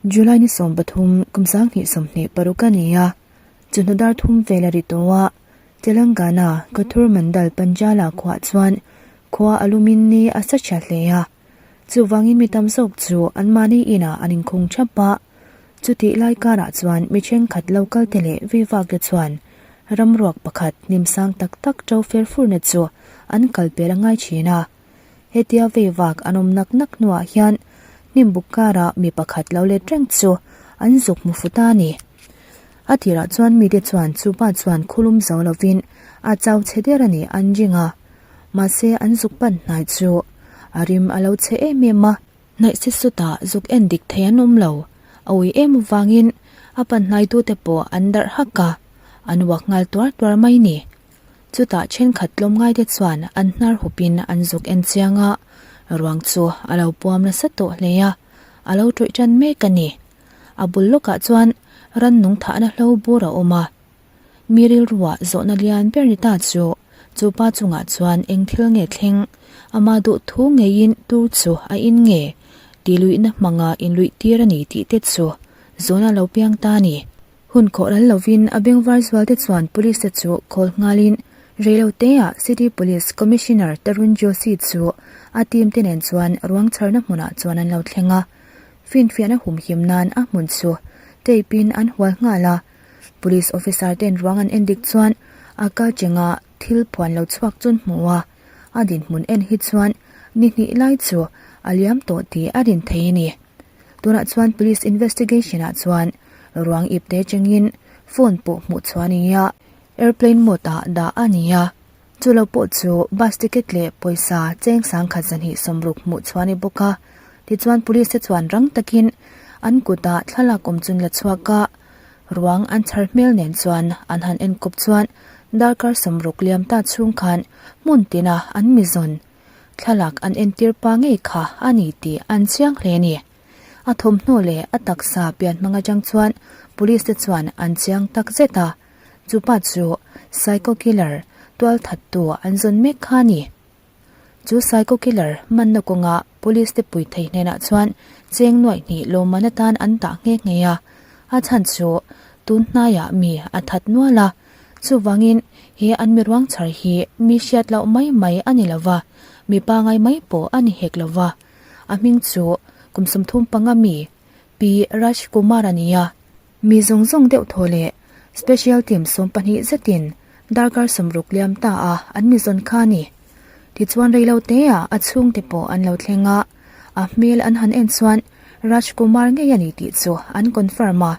July ni 13 kum 2026 a ni a, chawhnu dar thum vel a ri tawh a, Telangana Kothur Mandal Panjala khuah chuan khua a lumin ni a sa tha hle a, chuvangin mi tam zawk chu anmahni inah an inkhung thap a, chutih lai karah chuan mi thenkhat lo kal te leh vivak te chuan ramruak pakhat hnim sang tak tak to fer furna chu an kal pel a ngai thin a. Hetia veivak an awm nak nak hnuah hian hnimbuk karah mi pakhat lo let reng chu an zuk hmu fut a ni. A tirah chuan mite chuan chupa chuan khulum zo lovin a chau chhe der a ni an ring a, mahse an zuk pan hnai chu a rim a lo chhe em em a. Hnaih si sutah zuk en dik thei an awm lo, a ui em avangin a pan hnaitute pawh an darh hak a, an uak nghal tuar tuar mai ni. Chutah thenkhat tlawmngaite chuan an hnar hupin an zuk en chiang a, ruang chu a lo puam nasa tawh hle a, a lo tawih tan mek a ni. A bul lawkah chuan rannung thahna hlo bur a awm a. Mi rilruah zawhna lian ber ni ta chu, chu pa chungah chuan eng thil nge thleng, amah duh thu ngeiin tur chu a in nge, tihluihna hmanga inluih tir a ni tih te chu zawhna lo piang ta a ni. Hun khawh ral lovin a bengvar zualte chuan police te chu call nghalin reiloteah City Police Commissioner Tarun Joshi chu a team te nen chuan ruang chharna hmunah chuan an lo thleng a. Finfiahna humhim nan a hmun chu tape in an hual nghal a. Police officer ten ruang an endik chuan a kal chenga thil phuan lo chhuak chun hmu a, a dinhmun en hi chuan ni hnih lai chu a liam tawh tih a rin thei a ni. Tunah chuan police investigation ah chuan ruang ip te chengin phone pawh hmuh chhuah a ni a, airplane mode ah dah a ni a, chu lo pawh chu bus ticket leh pawisa cheng sangkhat zahnih sawmruk hmuh chhuah a ni bawk a. Tichuan police te chuan rang takin an kutah thlalak awm chun la chhuak a, ruang an chhar hmel nen chuan an han enkawp chuan darkar sawmruk liam ta chhung khan hmun tina an mi zawn Thlalak an entir pa ngei kha a ni tih an chiang hle a ni. A thawmhnaw leh a taksa pian hmang atang chuan police te chuan an chiang tak zet a, chupa chu psycho killer tualthattu an zawn mek kha a ni. Chu psycho killer manna kawnga police te pui thei hnenah chuan cheng nuaih hnih lawmman atan an dah nghe nghe a, a chhan chu tun hnaiah mi a that nual a, Chuvangin, he an mi ruang chhar hi mi hriat loh mai mai a ni lo va, mi pangai mai pawh a ni hek lo va. A hming chu kum 35 mi Pi Raj Kumar a ni a. Mi zawng zawng deuh thaw leh Special Team 12 zetin darkar 60 liam ta a an mi zawn kha a ni. Tichuan reiloteah a chhungte pawh an lo thleng a, a hmel an han en chuan Raj Kumar ngei a ni tih chu an confirm a.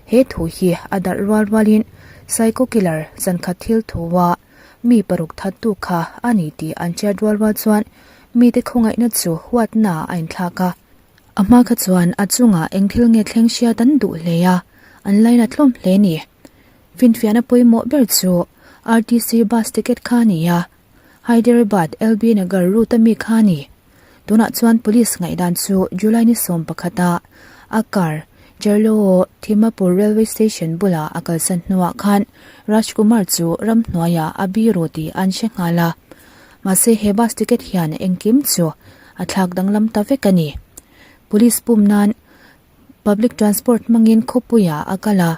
He thu hi a darh rual rualin Psycho Killer zankhat thil thua mi paruk thattu kha a ni tih an hriat rual rual chuan mite khawngaihna chu huatna a inthlak a. A hma kha chuan a chungah eng thil nge thleng hriat an duh hle a, an laina tlawm hle a ni. Finfiahna pawimawh ber chu RTC bus ticket kha a ni a, Hyderabad LB Nagar route a mi kha a ni. Tunah chuan police ngaihdan chu July ni 11 a a car Cherloo Thimapur railway station bulah a kalsan hnuah khan Rajkumar chu ramhnuaiah a biru tih an hre nghal a. Mahse he bus ticket hian engkim chu a thlak danglam ta vek a ni. Police pum nan public transport hmangin khawpuiah a kal a,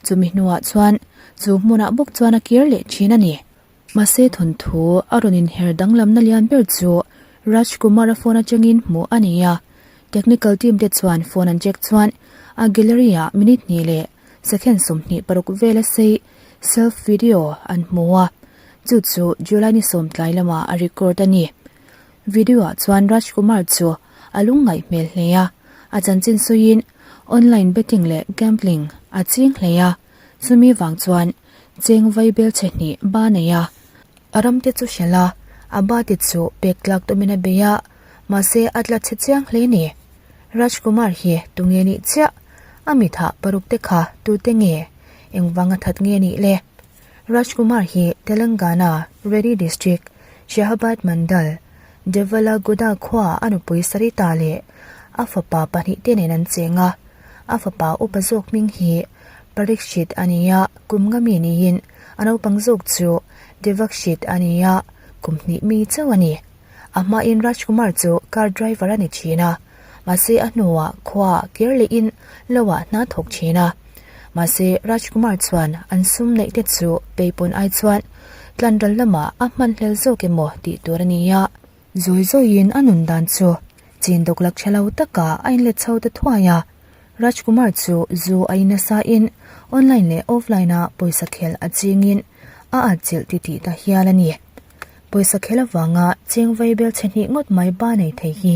chumi hnuah chuan chu hmunah bawk chuan a kir leh thin a ni. Mahse thawnthu a rawn inher danglamna lian ber chu Raj Kumar-a phone atangin hmuh a ni a, technical team te chuan phone an check chuan a gallery-ah minute hnih leh second 26 vela sei self video an hmu a, chu chu July ni sawm tlai lamah a record a ni. Video-ah chuan Raj Kumar chu a lungngaih hmel hle a, a chanchin sawiin online betting leh gambling a ching hle a, chumi vang chuan Cheng vai bel chhe hnih ba nei a, a ram te chu hrelh a, a ba te chu pek tlak tumin a bei a, mahse a tla chhe chiang hle ni. Rajkumar hi tunge nih chiah? A mitha paruk te kha tute nge? Engvang a that nge nih le? Rajkumar hi Telangana, Reddy District, Shahabad Mandal, Devalaguda khua a nupui Sarita leh a fapa pahnih te nen an cheng a, a fapa upa zawk hming hi Parikshit a ni a, kum nga mi niin a naupang zawk chu Devakshit a ni a, kum hnih mi chauh a ni. A hmain Rajkumar chu car driver a ni thin a. Mahse a hnuah khuaah kir lehin loah hna thawk thin a. Mahse Rajkumar chuan an sum neih te chu peipawn ai chuan tlanral lamah a hmanhlel zawk emaw tih tur a ni a. Zawi zawiin a nun dan chu chin dawklak tha lo takah a inlet chho ta thuai a. Rajkumar chu zu a in nasa in online leh offline a pawisa khelh a chingin a atchilh titih ta hial a ni. Pawisa khel avanga cheng vai bel chhe hnih ngawt mai ba nei thei hi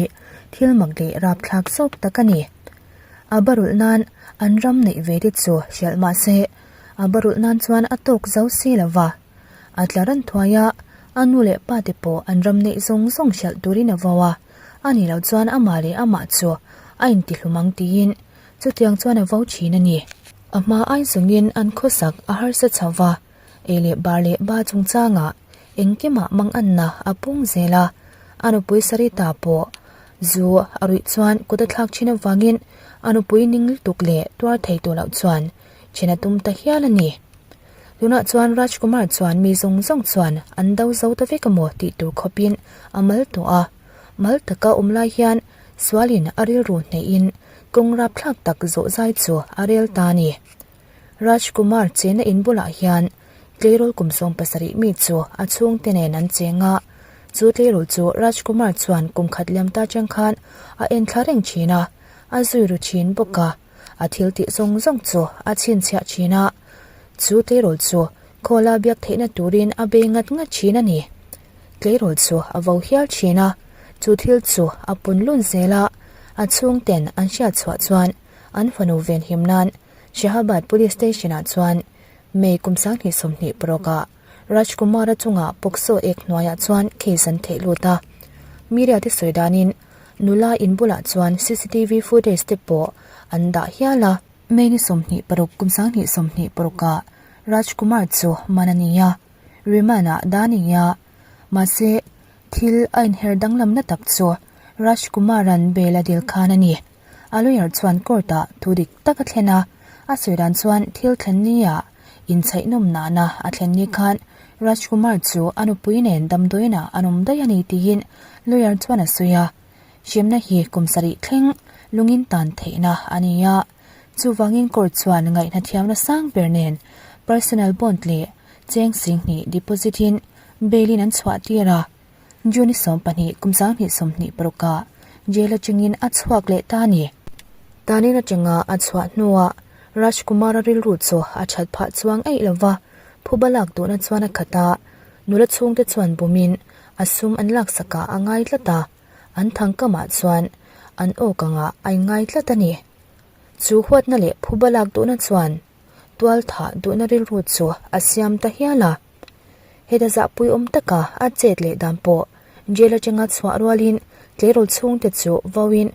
thil mak leh rapthlak zawk tak a ni. A barulh nan an ram neih ve te chu hrialh mah se, a barulh nan chuan a tawk zo si lo va. A tla ran thuai a, a nu leh pa te pawh an ram neih zawng zawng hrialh turin a vo a, a nih loh chuan amah leh amah chu a intihlum ang tiin chutiang chuan a vo thin a ni. A hma ai zawngin an khawsak a harsa chho va. Ei leh bar leh ba chungchangah engkimah manganna a pung zel a, a nupui Sarita pawh zu a ruih chuan kut a thlak thin avangin a nupui ning lutuk leh tuar thei tawh loh chuan then a tum ta hial a ni. Tunah chuan Rajkumar chuan mi zawng zawng chuan an do zo ta vek emaw tih tur khawpin a mal tawh a, mal taka awm lai hian sualin a rilru hnehin kawng rapthlak tak zawh zai chu a rel ta a ni. Rajkumar chena in bulah hian tleirawl kum 70 mi chu a chhungte nen an cheng a, chu tleirawl chu Rajkumar chuan kum khat liam ta chang khan a en thla reng thin a, a zui ru thin bawk a, a thil tih zawng zawng chu a chhinchhiah thin a, chu tleirawl chu khawla biak theihna turin a bei ngat ngat thin a ni. Tleirawl chu a vo hial thin a, chu thil chu a pun lun zel a, a chhungten an hriat chhuah chuan an fanu venhim nan Shahabad Police Station-ah chuan May kum 2026 ah Rajkumar-a chunga POCSO Act hnuaiah chuan case an theih lut a. Media te sawi danin nula in bulah chuan cctv footage te pawh an dah hial a. May ni 26 kum 2026 ah Rajkumar chu man a ni a, remand-ah dah a ni a. Mahse, thil a inher danglamna tak chu Rajkumar-a'n bail a dil khan a ni. A lawyer chuan court ah thu dik tak a thlen a, a sawi dan chuan thil thlen ni ah inchhaih nawm nahna a thlen ni khan Rajkumar chu a nupui nen damdawiin ah an awm daih a ni tiin lawyer chuan a sawi a. Hremna hi kum sarih thleng lungin tan theihna a ni a, chuvangin court chuan ngaihna thiamna sang ber nen personal bond leh cheng singhnih deposit in bail in an chhuah tir a. June 12 kum 2026 ah jail atangin a chhuak leh ta a ni. Tanin atanga a chhuah hnuah Rajkumar-a rilru chu a that phah chuang eih lo va, phuba lak duhna chuan a khat a, nula chhungte chuan bumin a sum an laksakah a ngai tlat a, an thangkamah chuan an awk angah a inngai tlat a ni. Chu huatna leh phuba lak duhna chuan tual thah duhna rilru chu a siam ta hial a. Heta zahpui awm taka a chet leh dan pawh jail atanga chhuah rualin tleirawl chhungte chu vauin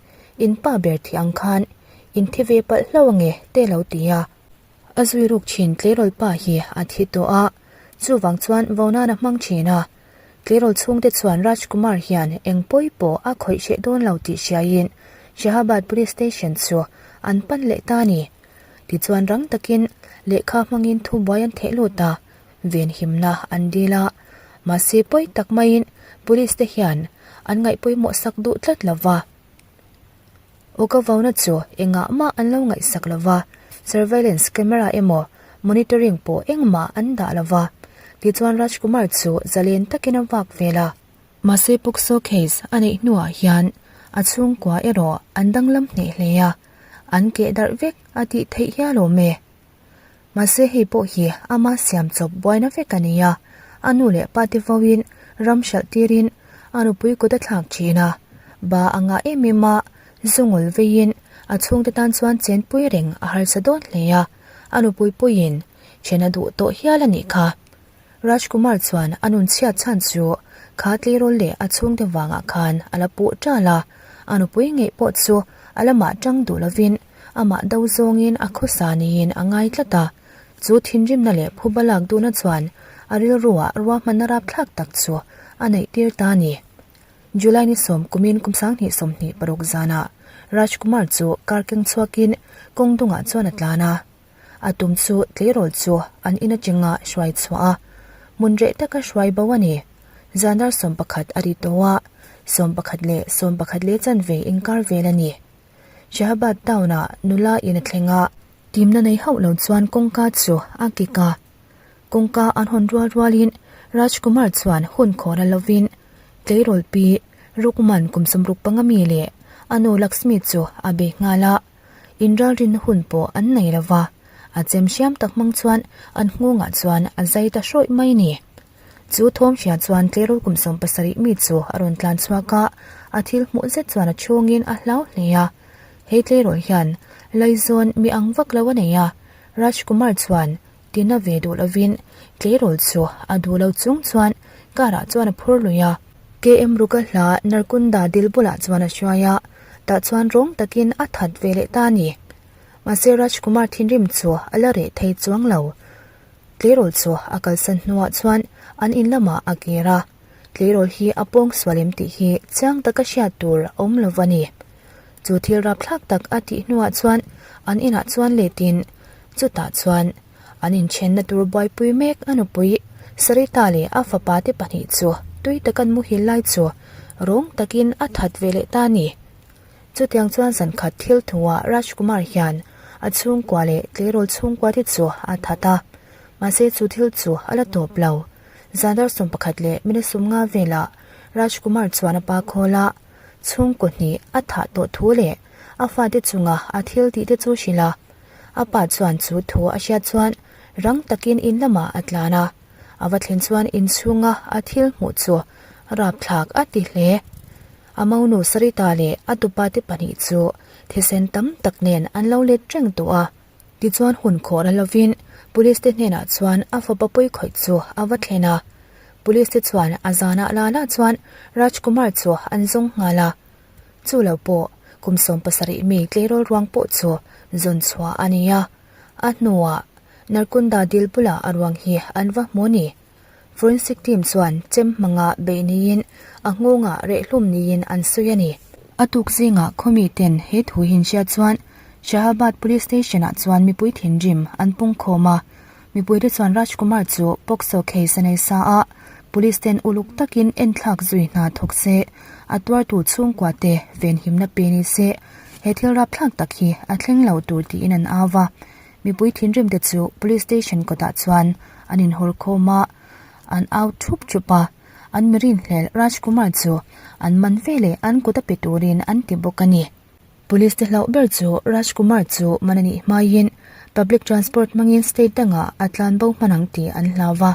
in pa ber thih ang khan in thi ve palh hlauh ange te lo ti a. A zui ruk thin tleirawl pa hi a thi tawh a, chuvang chuan vo nan a hmang thin a. Tleirawl chhungte chuan Rajkumar hian eng pawi pawh a khawih hreh dawn lo tih hriaiin Shahabad Police Station chu an pan leh ta a ni. Tichuan rang takin lehkha hmangin thubuai an theh lut a, venhimna an dil a. Mahse pawi tak maiin police te hian an ngaih pawimawh sak duh tlat lo va. Awka vauna chu engah mah an lo ngaihsak lo va, surveillance camera emaw monitoring pawh engmah an dah lo va. Tichuan Rajkumar chu zalen takin a vak vel a. Mahse POCSO case a neih hnuah hian a chhungkua erawh an danglam hneh hle a, an keh darh vek a tih theih hial awm e. Mahse hei pawh hi ama siam chawp buaina vek a ni a, a nu leh pa te vauin ram hralh tirin a nupui kut a thlak thin a, ba a ngah em em a, zungul veiin a chhungte tan chuan chenpui reng a harsa dawn hle a, a nupui puiin then a duh tawh hial a nih kha. Rajkumar chuan a nun chhiat chhan chu kha tleirawl leh a chhungte vangah khan a la puh ṭal a, a nupui ngeih pawh chu a lamah ṭang duh lovin amah do zawngin a khawsa niin a ngai tlat a. Chu thinrimna leh phuba lak duhna chuan a rilruah ruahmanna rapthlak tak chu a neih tir ta a ni. July ni sawm kumin kum 2026 zanah Rajkumar chu car keng chhuakin kawng dungah chuan a tlan a. A tum chu tleirawl chu an in atanga hruai chhuah a, hmun reh taka hruai bo a ni. Zan dar 11 a ri tawh a, 11 leh 11 leh chanve inkar vel a ni. Shahabad town-ah nula in a thleng a. Timna nei hauh lo chuan kawngka chu a kik a. Kawngka an hawn rual rualin Rajkumar chuan hun khawr a lovin tleirawl pi Rukman kum sawmruk panga mi leh a nu Lakshmi chu a bei nghal a. Inralrinna hun pawh an nei lo va, a chem hriam tak hmang chuan an nghawngah chuan a zai ta hrawih mai ni. Chu thawm hria chuan tleirawl kum 70 mi chu a rawn tlan chhuak a, a thil hmuh zet chuan a chhungin a hlau hle a. Hei tleirawl hian laizawn mi ang vak lo a nei a, Rajkumar chuan tina ve duh lovin tleirawl chu a duh lo chung chuan car ah chuan a phur lui a. KM Ruka hla Narkunda dil bulah chuan a hruai a, tah chuan rawng takin a that ve leh ta a ni. Mahse Rajkumar thinrim chu a la reh thei chuang lo. Tleirawl chu a kalsan hnuah chuan an in lamah a kir a, tleirawl hi a pawng sual em tih hi chiang taka hriat tur a awm lo va ni. Chu thil rapthlak tak a tih hnuah chuan an inah chuan letin chutah chuan an inthenna tur buaipui mek a nupui Sarita leh a fapa te pahnih chu tui taka an muhil lai chu rawng takin a that ve leh ta a ni. Chutiang chuan zankhat thil thuah Rajkumar hian a chhungkua leh tleirawl chhungkua te chu a that a, mahse chu thil chu a la tawp lo. Zan dar 11 leh minute 50 velah Rajkumar chuan a pa khawl a, chhungkaw hnih a thah tawh thu leh a fate chunga a thil tih te chu hrilh a. A pa chuan chu thu a hriat chuan rang takin in lamah a tlan a, a va thlen chuan inchhunga a thil hmuh chu rapthlak a ti hle. A monu Sarita leh a tupa te pahnih chu thisen tam tak nen an lo let reng tawh a. Tichuan hun khawh a lovin Police te hnenah chuan a fapa pawi khawih chu a va thlen a. Police te chuan a zanah la la chuan Rajkumar chu an zawng nghal a. Chu lo pawh kum 17 mi tleirawl ruang pawh chu zawn chhuah a ni a. A hnuah Narkunda dil bulah a ruang hi an va hmu a ni. Forensic team chuan chem hmanga beih niin a nghawngah rehhlum niin an sawi a ni. A tuk zingah khawmi ten he thu hi hriat chuan Shahabad Police Station ah chuan mipui thinrim an pungkhawm a, mipuite chuan Rajkumar chu POCSO case a nei sa a, Police ten uluk takin enthlak zui hna thawk se, a tuartu chhungkua te venhimna pe ni se, he thil rapthlak tak hi a thleng lo tur tiin an au va. Mipui thinrim te chu Police Station kawtah chuan an inhawr khawm a, an au thup thup a, an mi rinhlelh Rajkumar chu an man ve leh an kut a pe turin an ti bawk a ni. Police te hlauh ber chu Rajkumar chu man a nih hmaiin public transport hmangin state dangah a tlan bo hman ang tih an hlau va.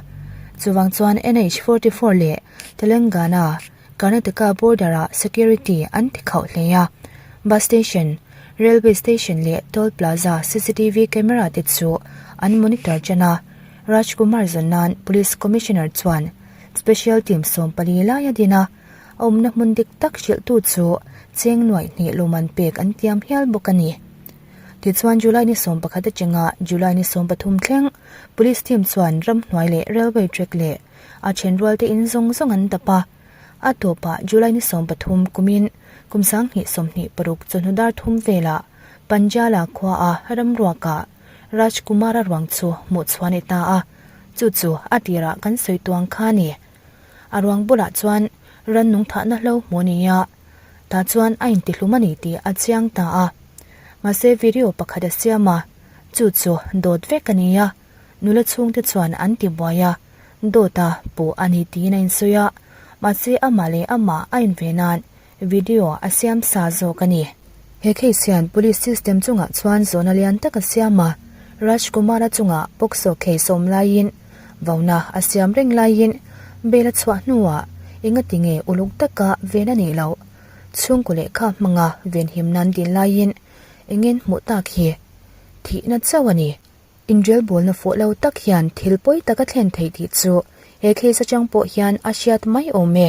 Chuvang chuan NH 44 leh Telangana, Karnataka border-ah security an ti khauh hle a, bus station, railway station leh toll plaza cctv camera te chu an monitor ṭan a, Rajkumar zawn nan Police Commissioner chuan special team 14 lai a din a, a awmna hmun dik tak hrilhtu chu cheng nuaih hnih lawmman pek an tiam hial bawk a ni. Tichuan July ni 11 atanga July ni 13 thleng Police team chuan ramhnuai leh railway track leh A then rualte in zawng zawng an dap a, a tawpah July ni 13 kumin kum 2026 chawhnu dar thum velah Panjala khuaa ramruakah Rajkumara ruang chu hmuh chhuah a ni ta a, chu chu a tirah kan sawi tuang kha a ni. A ruang bulah chuan rannung thahna hlo hmuh a ni a, tah chuan a intihlum a ni tih a chiang ta a. Mahse video pakhat a siam a, chu chu dawt vek a ni a. Nula chhungte chuan an ti buai a, dawt a puh a ni tiin a insawi a, mahse amah leh amah a inve nan video a siam sa zawk a ni. He case hian police system chungah chuan zawhna lian tak a siam a, Raj Kumar-a chungah POCSO case awm laiin vauna a siam reng laiin bail a chhuah hnuah engati nge uluk taka ven a nih loh? Chhungkaw lehkha hmanga venhim nan dil laiin engin hmuh tak hi thihna chauh a ni. Inrelbawlna fuh lo tak hian thil pawi tak a thlen theih tih chu he case atang pawh hian a hriat mai awm e.